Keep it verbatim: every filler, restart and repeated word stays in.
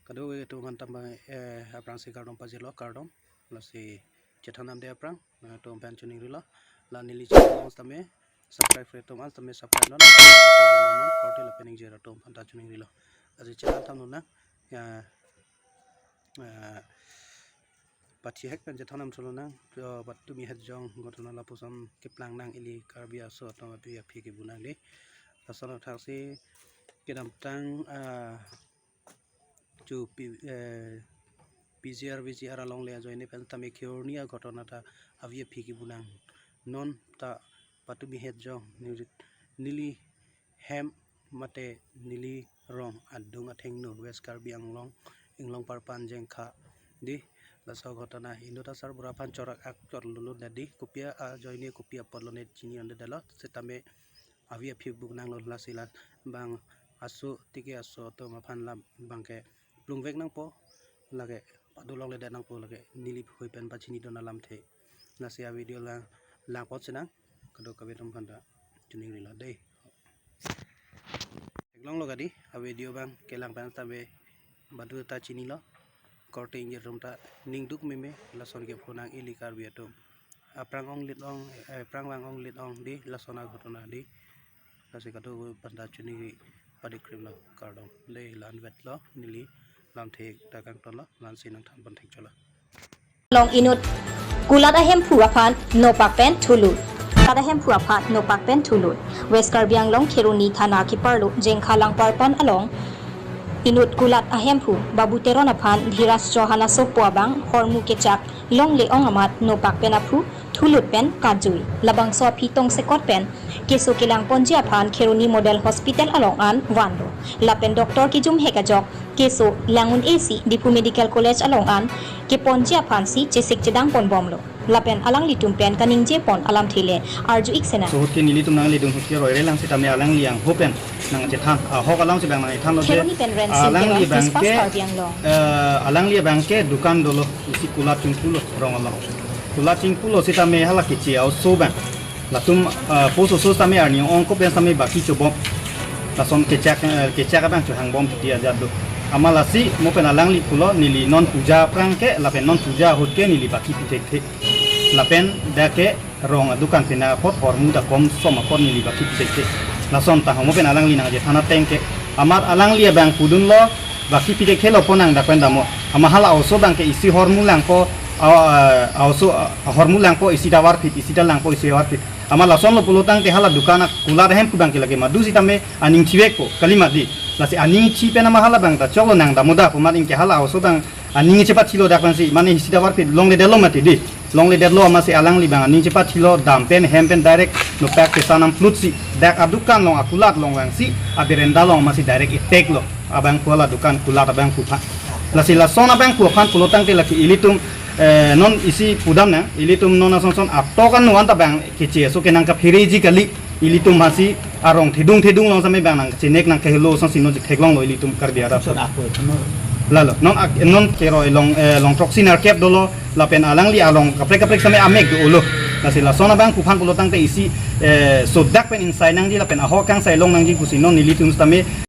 Kadokave atum aphan tame, eh, aphrangsi kardom pajirlo, kardom. Lasi chethan damde aphrang, eh, atum aphan chiningrilo. La neli channel along tame subscribe re atum an tame subscribe non. Korte lapen ingjir atum aphan ta chiningrilo. Lasi chethan thamnonang, ya, eh, pathihek pen chethan damthu lonang, eh, Patumi Hetjong ghotona lapuson keplang nang ili Karbi aso atum aphi aphi kebu nang dei. Lason athaksi kedamtang, ah, chu P-, eh, P G R V G R along le ajoine pen tame Kheroni aghotona ta aphi aphi kebu nang. Non ta Patumi Hetjong neli, neli hem mate neli rong adung athengno West Karbi Anglong, Inglongparpan Jengkha dei. Laso ghotona inut asarbura aphan chorak ak chor lulu dei. Kopi ajoine kopi apotlo ne chini onde delo. Setame aphi aphi bu nanglo, lasi la bang aso tike aso atum aphan labangke plungvek nangpo, lake pado longledet nangpo, lake neli hui pen pachini don alamthe. Lasi avideo la lang apot chenang, kadokave atum aphan ta chiningrilo dei. Theklonglo kadi, avideo abang kelang pen tame badu ta chinilo. Korte ingjir atum ta ningduk meme, lason kepho nang ili Karbi atum. Aphrang onglit ong, eh, aphrang vang onglit ong dei, lason aghotona dei. Lasi kadokave aphan ta chiningri padikremlo, kardom. Dei, la-an vetlo, neli lamthe ta kangtonlo, la-ansi nangthan pon thekchotlo. Long inut kulat ahemphu aphan nopak pen thulut. Kulat ahemphu aphan nopak pen thulut. West Karbi Anglong Kheroni thana keparlo Jengkha Langparpan along inut kulat ahemphu Babu Teron aphan Dhiraj Chauhan asopo abang hormu kechak longle ong amat nopak pen aphu thulut pen katjui. Labangso aphi tongsekot pen keso kelang ponji aphan Kheroni Model Hospital along an vanlo. Lapen doctor kejum hek ajok keso lang un-e si Diphu Medical College along an keponji aphansi chesik chedang ponbomlo. Lapen alanglitum pen kaningje pon alamthe le arju ik sena. Sohut ke nelitum nangledun ahut ke roire lang sitame alangli angho pen nangchethan, ahok alamsi bang nangchethanlo je, Kheroni pen Rensin alangli Teron, abang News Fast ke, Karbi Anglong. Eh, alangli abang ke dukan dolo, isi kulat chingpulo rong along. Kulat chingpulo sitame hala keche aoso abang, latum, eh, post oso sitame arni ongkok pen sitame baki chobom. Lason kechak, eh, kechak abang chohangbom titi ajat do. Amat lasi mo pen alangli pulo, neli non puja aphrang ke, lapen non puja ahut ke neli baki pi thekthe. Lapen dak ke rong adukan pina apot, hormu ta komsom apot neli baki pi thekthe. Lason ta mo pen alangli nangchethan ateng ke. Amat alangli abang pudunlo, baki pi thekthelo pon nang dak pen damo. Amat hala aoso abang ke isi hormu langpo, a, a, aoso, a, hormu langpo isi tovar phit, isi ta langpo isi tovar phit. Amat lasonlo pulo tangte hala dukan a kulat ahemphu abang ke lake madu sitame aning chivekpo, kalima dei. Lasi aning chi pen amat hala abang ta choklo nang damo dak pu amat anke hala aoso abang aning chepathilo dak pensi, mane isi tovar phit longledetlo mati dei. Longledetlo amatsi alangli abang aning chepathilo, dam pen hem pen direct nopak kesan amplut si dak adukan along akulat along vangsi aberenda along amatsi direct attack lo abangphu, hala dukan kulat abangphu aphan. Lasi lason abangphu aphan pulo tangte lake ilitum, eh, non isi pudam nang, ilitum non asonson atok anu anta abang keche aso ke nangkaphereji kali. Ilitum hasi arong thedung thedung along sitame abang nangchenek nangkehelo asonsi non theklonglo ilitum Karbi arat. Son ako, no. Lalo, non ak-, non keroi along, eh, along throksi nerkep dolo, lapen alangli along kaprek kaprek sitame amek dolo. Lasi lason abangphu aphan pulo tangte isi, eh, sodak pen ingsai nangji lapen ahok kangsai long nangji pusi non nelitum sitame